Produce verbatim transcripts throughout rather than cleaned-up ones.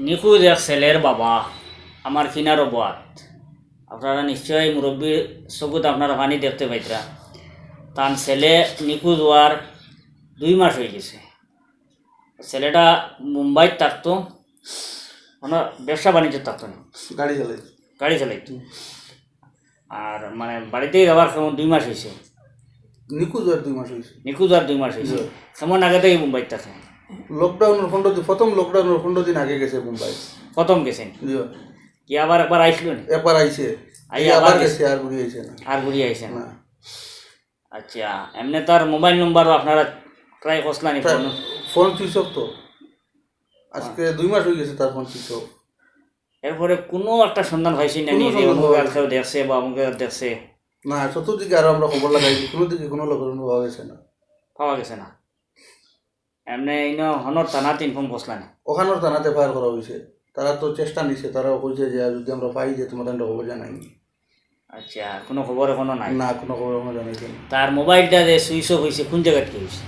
নিখোঁজ এক ছেলের বাবা, আমার কিনারো বওয়াত। আপনারা নিশ্চয়ই মুরব্বীর চকুত আপনারা পানি দেখতে পাইতরা। তান ছেলে নিখোঁজ হওয়ার দুই মাস হয়ে গেছে। ছেলেটা মুম্বাইত থাকতো, কোনো ব্যবসা বাণিজ্য থাকতো না, গাড়ি চালাইতো। গাড়ি চালাইতো। আর মানে বাড়িতেই যাওয়ার কেমন দুই মাস হয়েছে। নিখোঁজ হওয়ার দুই মাস হয়েছে। নিখোঁজ হওয়ার দুই মাস হয়েছে। জি। কেমন আগে থেকে মুম্বাইত থাকে? লকডাউনের পনেরো দিন, প্রথম লকডাউনের পনেরো দিন আগে গেছে মুম্বাই। প্রথম গেছেন? জি। কি আবার একবার আইছিল নি? একবার আইছে। আই এই আবার আবার গেছে। গেছে, আর ঘুরি আইছে না। আর ঘুরি আইছে না? না। আচ্ছা, এমনি তার মোবাইল নম্বরও আপনারা ট্রাই করছিলেন? ফোন সুইচ অফ তো। আজকে দুই মাস হয়ে গেছে তার ফোন সুইচ অফ। এরপরে কোনো একটা সন্ধান পাইছি না কোনো নি যে সন্ধান অমুক পাওয়া আর গেছে কেউ না। দেখছে বা অমুক আর দেখছে? না, চতুর্দিকে আরো আমরা খবর লাগাইছি, কোনো দিকে কোনো লোকের কোনো পাওয়া গেছে না। পাওয়া গেছে না। এমনি ইনো হনর থানাত ইনফর্ম করছিলেন? ওখানোর থানাতে এফআইআর করা হয়েছে। তারা তো চেষ্টা নিছে, তারাও কইছে যে যদি আমরা পাই যে তোমাদের আমরা খবর জানাই। আচ্ছা, কোনো খবর এখনো নাই? না, কোনো খবর এখনো জানাইছে না। তার মোবাইলটা যে সুইচ অফ হয়েছে, কোন জায়গা থেকে হয়েছে?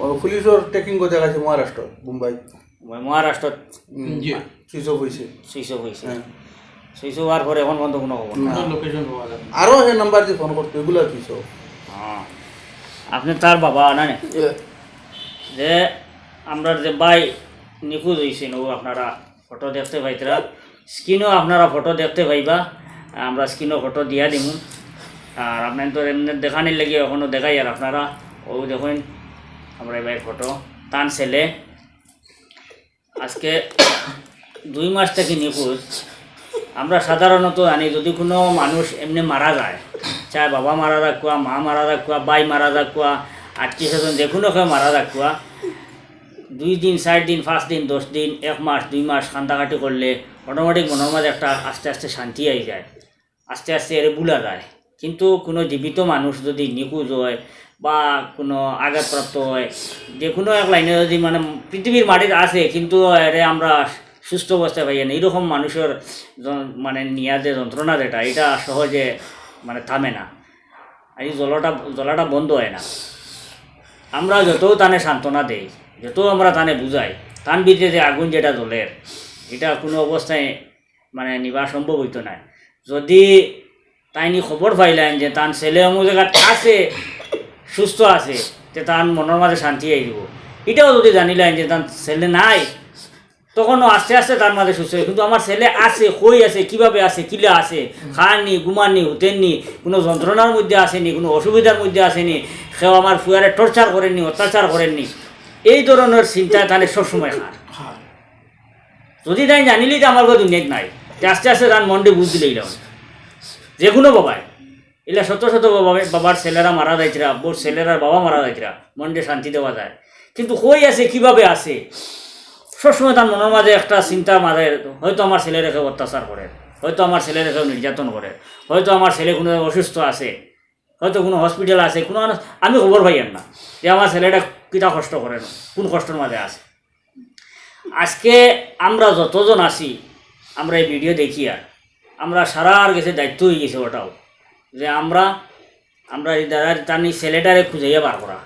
ও পুলিশের ট্রেকিং করে দেখাইছে মহারাষ্ট্র, বোম্বাই। ওই মহারাষ্ট্রত হুম, জি। সুইচ অফ হয়েছে। সুইচ অফ হয়েছে। হ্যাঁ। সুইচ অফ হওয়ার পরে এখন পর্যন্ত কোনো খবর না। কোনো লোকেশন পাওয়া যায় না। আরো হে নাম্বার দিয়ে ফোন করতে, এগুলা সুইচ অফ। হ্যাঁ। আপনি তার বাবা না নে? এ। যে আমরা যে ভাই নিখোঁজ হয়েছেন, ও আপনারা ফটো দেখতে পাইতরা, স্ক্রিনও আপনারা ফটো দেখতে পাইবা, আমরা স্ক্রিনও ফটো দিয়া দিমু। আর আপনার তো এমনি দেখানির লাগি এখনো দেখাই, আর আপনারা ও দেখুন আমরা এবার ফটো, তান ছেলে আজকে দুই মাস থেকে নিখোঁজ। আমরা সাধারণত জানি যদি কোনো মানুষ এমনি মারা যায়, চাই বাবা মারা যাকুয়া, মা মারা যাকুয়া, ভাই মারা যাকুয়া, আত্মীয় স্বজন যে কোনো কেউ মারা যাকুয়া, দুই দিন, চার দিন, পাঁচ দিন, দশ দিন, এক মাস, দুই মাস কান্দাকাটি করলে অটোমেটিক মনের মাঝে একটা আস্তে আস্তে শান্তি আই যায়, আস্তে আস্তে এরে ভুলা যায়। কিন্তু কোনো জীবিত মানুষ যদি নিখোঁজ হয় বা কোনো আঘাতপ্রাপ্ত হয়, যে কোনো এক লাইনে যদি মানে পৃথিবীর মাটিত আছে কিন্তু এরে আমরা সুস্থ অবস্থায় পাই না, এরকম মানুষের য-, মানে নিয়া যে যন্ত্রণা যেটা, এটা সহজে মানে থামে না। আর এই জ্বলাটা, জ্বলাটা বন্ধ হয় না। আমরা যত তানে সান্ত্বনা দেই, যত আমরা তানে বুঝাই, তান ভিতরে যে আগুন যেটা জ্বলের, এটা কোনো অবস্থায় মানে নিবা সম্ভব হইতো না। যদি তাইন ই খবর পাইলাইন যে তান ছেলে অমুক জায়গাত আছে, সুস্থ আছে, তে তান মনের মাঝে শান্তি আই দিব। এটাও যদি জানিলাইন যে তান ছেলে নাই, তখনও আস্তে আস্তে তার মাঝে সুস্থ হয়। কিন্তু আমার ছেলে আছে, কই আছে, কিভাবে আছে, কিলা আছে, খার নি, ঘুমার নি, হুতের নি, কোনো যন্ত্রণার মধ্যে আছে নি, কোনো অসুবিধার মধ্যে আছে নি, কেউ আমার ফুয়ারে টর্চার করের নি, অত্যাচার করের নি, এই ধরনের চিন্তায় তানে সবসময় খার। খার। যদি তাই জানিলি যে আমার ঘর দুনিয়াত নাই, তে আস্তে আস্তে তার মনটি বুঝ দিলে এলাম। যে কোনো বাবায়, এলা শত শত বাবা, বাবার ছেলেরা মারা যাইতরা, বউর ছেলেরার বাবা মারা যাইতরা, মনটি শান্তি দেওয়া যায়। কিন্তু কই আছে, কিভাবে আছে, সবসময় তার মনের মাঝে একটা চিন্তা মারে, হয়তো আমার ছেলেরে কেউ অত্যাচার করের, হয়তো আমার ছেলেরে কেউ নির্যাতন করের, হয়তো আমার ছেলে কোনো অসুস্থ আছে, হয়তো কোনো হসপিটাল আছে, কোনো আন-, আমি খবর পাইয়ার না যে আমার ছেলেটা কিতা কষ্ট করের, কোন কষ্টর মাঝে আছে। আজকে আমরা যতজন আছি, আমরা এই ভিডিও দেখিয়ার, আমরা সারার গেছে দায়িত্ব হয়ে গেছে ওটাও, যে আমরা, আমরা এই দাদার তানি ছেলেটারে খুঁজাইয়া বার করা।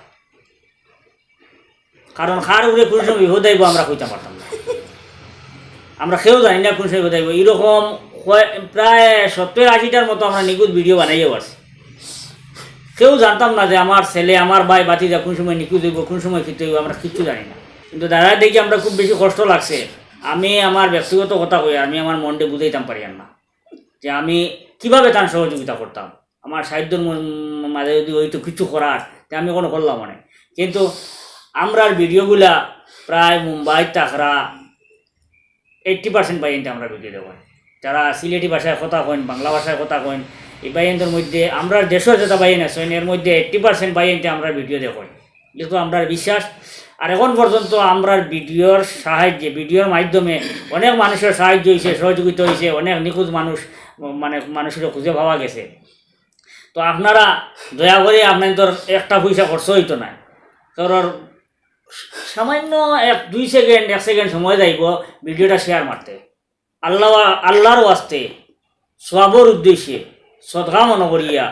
কারণ কার উপরে কোন সময় বিপদ আইব আমরা কইতাম পারতাম না। আমরা কেউ জানি না কোন সময় বিপদ আইব। এরকম কয়-, প্রায় সত্তর আশিটার মতো আমরা নিখোঁজ ভিডিও বানাইয়াও আছি। কেউ জানতাম না যে আমার ছেলে, আমার ভাই, ভাতিজা কোন সময় নিখোঁজ হইব, কোন সময় কিতা হইব, আমরা কিচ্ছু জানি না। কিন্তু দাদা দেখি আমরা খুব বেশি কষ্ট লাগছে। আমি আমার ব্যক্তিগত কথা কই, আমি আমার মনটা বুঝাইতাম পারিয়ার না যে আমি কিভাবে তার সহযোগিতা করতাম। আমার সাধ্যর ম-, মাঝে যদি হয়তো কিছু করার, তে আমি কোনো করলাম অনে। কিন্তু আমরার ভিডিওগুলা প্রায় মুম্বাই, তাকরা, এইট্টি পার্সেন্ট ভাইয়াইন্তে আমরা ভিডিও দেখইন। যারা সিলেটি ভাষায় কথা কইন, বাংলা ভাষায় কথা কইন, এই ভাইয়াইন্তর মধ্যে আমরার দেশর যেটা ভাইয়াইন আছইন, এর মধ্যে এইট্টি পার্সেন্ট ভাইয়াইন্তে আমরা ভিডিও দেখইন। যেহেতু আমরার বিশ্বাস, আর এখন পর্যন্ত আমরার ভিডিওর সাহায্যে, ভিডিওর মাধ্যমে অনেক মানুষের সাহায্য হইছে, সহযোগিতা হইছে, অনেক নিখোঁজ মানুষ, মানে, মানুষরে খুঁজে পাওয়া গেছে। তো আপনারা দয়া করি আপনাইন্তর একটা পয়সা খরচ হইতো না, কারণ সামান্য এক দুই সেকেন্ড, এক সেকেন্ড সময় যাইব ভিডিওটা শেয়ার মারতে। আল্লাহ, আল্লাহর ওয়াস্তে, সওয়াবর উদ্দেশ্যে, সদকা মনে করিয়া,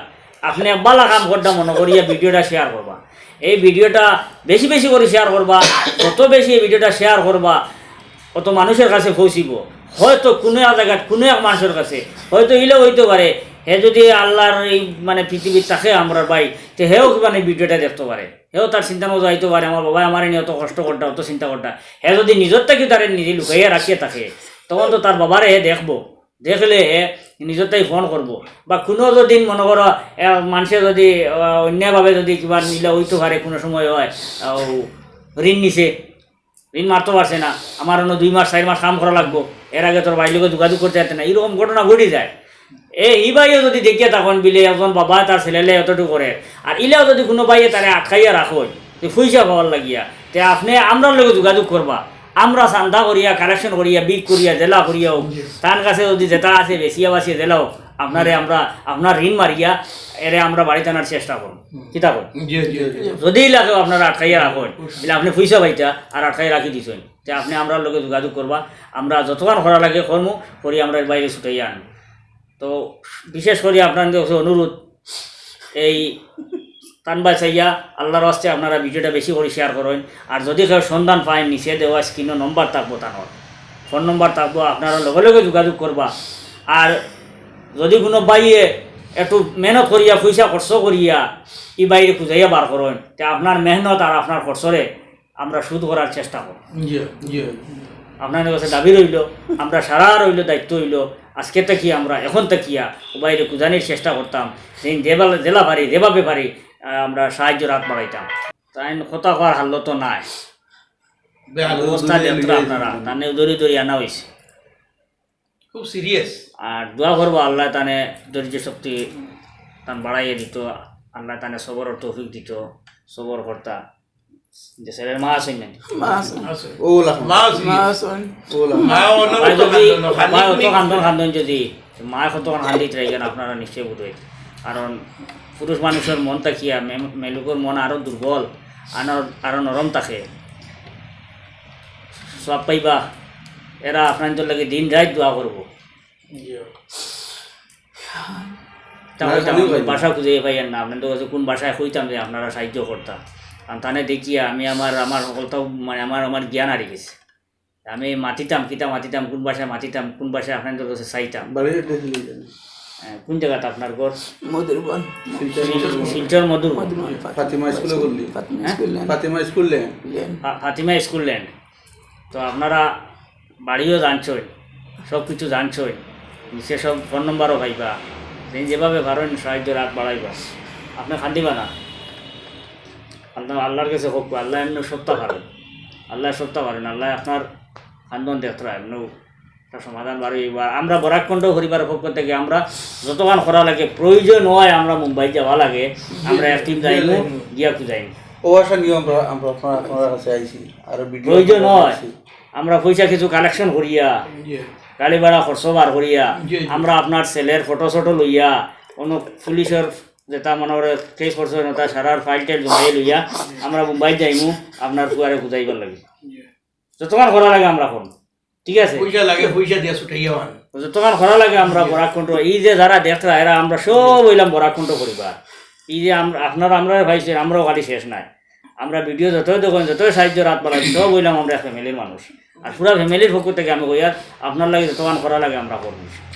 আপনে এক বালা কাম করতা মনে করিয়া ভিডিওটা শেয়ার করবা। এই ভিডিওটা বেশি বেশি করি শেয়ার করবা। যত বেশি এই ভিডিওটা শেয়ার করবা, অত মানুষর কাছে পৌঁছিবো, হয়তো কুনু এক জাগাত কুনু এক মানুষর কাছে হয়তো ইলা অইতো পারে। হে যুদি আল্লার ই মানে পৃথিবীত থাকে আমরার ভাই, তে হেও মানে ভিডিওটা দেখতো পারে, হেও তার চিন্তা মতো আইতো পারে, আমার বাবায় আমারে নিয়া অত কষ্ট করতা, অত চিন্তা করতা। হে যুদি নিজর থাকি তারে নিজে লুকাইয়া রাখিয়া থাকে, তখন তো তার বাবারে হে দেখবো, দেখলে হে নিজর থাকি ফোন করবো। বা কুনু যুদি মনো করো, এ, মানষে যুদি, আহ, অন্যায়ভাবে যুদি কিবা ইলা অইতো পারে, কুনু সময় অয়, আহ, ঋণ নিছে, ঋণ মারতো পারছে না, আমার অনো দুই মাস চাইর মাস কাম করা লাগবো, এর আগে তোর ভাইর লগে যোগাযোগ করতে পারতে না, ইরকম ঘটনা ঘটি যায়। এ, ই ভাইও যুদি দেখিয়া থাকইন বিলে একজন বাবায় তার ছেলেরে অতটুকু করে, আর ইলাও যুদি কুনু ভাইয়ে তারে আটকাইয়া রাখইন, তে পয়সা পাওয়ার লাগিয়া, তে আপনে আমরার লগে যোগাযোগ করবা, আমরা চান্দা করিয়া, কালেকশন করিয়া, ভিক করিয়া, যেলা করিয়া অউক, জি। তান কাছে যুদি যেটা আছে বেচিয়া বাচিয়া যেলা অউক, আপনারে আমরা, আপনার ঋণ মারিয়া এরে আমরা বাড়িত আনার চেষ্টা করমু। হুম। কিতা কইন? জি, জি, জি। যুদি ইলা কেউ আপনারে আটকাইয়া রাখইন, অবশ্যই। ইলা আপনে পয়সা পাইতা আর আটকাইয়া রাখি দিছইন, তে আপনে আমরার লগে যোগাযোগ করবা, আমরা যতখান করা লাগে করমু, করি আমরা এর বাইরে ছুটাইয়া আনমু। তো বিশেষ করি আপনার কাছে অনুরোধ, এই তান বায় চাইয়া আল্লার ওয়াস্তে আপনারা ভিডিওটা বেশি করি শেয়ার করইন। আর যুদি কেউ সন্ধান পাইন, নিচে দেওয়া স্ক্রিনো নম্বর থাকবো তানর, ফোন নম্বর থাকবো, আপনারা লগে লগে যোগাযোগ করবা। আর যুদি কুনু ভাইয়ে একটু মেহনত করিয়া, পয়সা খরচ করিয়া ই ভাইরে খুঁজাইয়া বার করইন, তে আপনার মেহনত আর আপনার খরচরে আমরা শোধ করার চেষ্টা করমু। জি, জি। আপনার কাছে দাবি রইলো, আমরা সারা রইলো, দায়িত্ব অইলো, আজকে থাকিয়া আমরা এখন থাকিয়া ও ভাইরে খুঁজানির চেষ্টা করতাম, যেন যেবা-, যেলা পারি, যেভাবে পারি, আহ, আমরা সাহায্যর হাত বাড়াইতাম। তাইন কথা কওয়ার হালতো নাই। বেহাল অবস্থা অবস্থা দেখরা অইয়া আপনারা, গেছে। তানে দৌড়ি দৌড়ি আনা অইছে। খুব সিরিয়াস। আর দোয়া করবো আল্লায় তানে ধৈর্য শক্তি তান বাড়াইয়া দিতো, আল্লায় তানে সবরর তৌফিক দিতো, সবর করতা। যে ছেলের মা আছইন না? মা আছইন। আছে। ওলা খান। মা আছে। মা আছইন। ওলা খান। মা অন্য ভাই কত যদি, কান্দন, খালি ভাই অত উনি কান্দন কান্দন যদি, মায় কতখান কান্দিত রাখেন আপনারা নিশ্চয় বুঝবেন। কারণ পুরুষ মানুষর মন থাকিয়া মে-, মেলুকর মন আরো দুর্বল, আনো-, আরো নরম থাকে। সওয়াব পাইবা, এরা আপনার লাগি দিন রাইত দোয়া করবো। জি। তা না, কইতাম, খালিও আমি পাইতাম। ভাষা খুঁজে পাইয়ার না, আপনার কাছে কোন ভাষায় কইতাম যে আপনারা সাহায্য করতা। কারণ তানে দেখিয়া আমি আমার, আমার হকলতাও, মানে, আমার, আমার জ্ঞান হারিয়ে গেছে। আমি মাতিতাম, কিতা মাতিতাম, কোন ভাষায় মাতিতাম, কোন ভাষায় আপনার কাছে চাইতাম। বাড়ির address লিখে দেন। হ্যাঁ, কোন জায়গাটা আপনার ঘর? মধুরবন। শিলচর শিল-, মধুরবন। শিলচর মধুরবন। মধুরবন, ফাতিমা স্কুলে করলি? ফাতিমা হ্যাঁ? School lane. Fatima school lane. Lane. ফা-, ফাতিমা স্কুল লেন। তো আপনারা বাড়িও জানছইন, সব কিছু জানছইন, নিচে সব ফোন নম্বরও পাইবা। যেন যেভাবে পারইন সাহায্যর হাত বাড়াইবা। আপনে কান্দিবা না। আল্লাহ, আল্লাহর কাছে হোক, আল্লাহ এমনি সবটা পারেন, আল্লাহ সবটা পারেন, আল্লাহ আপনার কান্দন দেখরা এমনিও একটা সমাধান বার অইবা। আমরা বরাক কণ্ঠ পরিবারের পক্ষ থেকে আমরা যতখান করা লাগে, প্রয়োজন হয় আমরা মুম্বাই যাওয়া লাগে, আমরা এক টিম যাইমু, গিয়া খুঁজাইমু। ও আশা নিয়ে আমরা, আমরা আপনার, আপনার কাছে আইছি, আরো ভিডিও প্রয়োজন আমরা হয়। করছি। আমরা পয়সা কিছু কালেকশন করিয়া, জি। গাড়ি ভাড়া খরচ বার করিয়া, জি, জি। আমরা আপনার ছেলের ফটো সটো লইয়া, কোনো পুলিশের যেটা মনে করে কেস করছে, ওটা সারার ফাইল টাইল জমাই লইয়া আমরা মুম্বাই যাইমু আপনার ফুয়ারে খুঁজাইবার লাগি। জি। যতক্ষণ করা লাগে আমরা করমু, ঠিক আছে? পয়সা লাগে, পয়সা দিয়া ছুটাইয়া আন। যতক্ষণ করা লাগে আমরা জি। বরাক কণ্ঠ, এই যে যারা দেখরা, এরা আমরা সব অইলাম বরাক কণ্ঠ পরিবার। এই যে আমরা, আপনারা আমরা পাইছেন, আমরাও খালি শেষ নাই। আমরা ভিডিও যতই দেখইন, যতই সাহায্যর হাত বাড়াই, সব অইলাম আমরা এক ফ্যামিলির মানুষ। আর পুরা ফ্যামিলির পক্ষ থেকে আমি কই, আর আপনার লাগি যতক্ষণ করা লাগে আমরা করমু।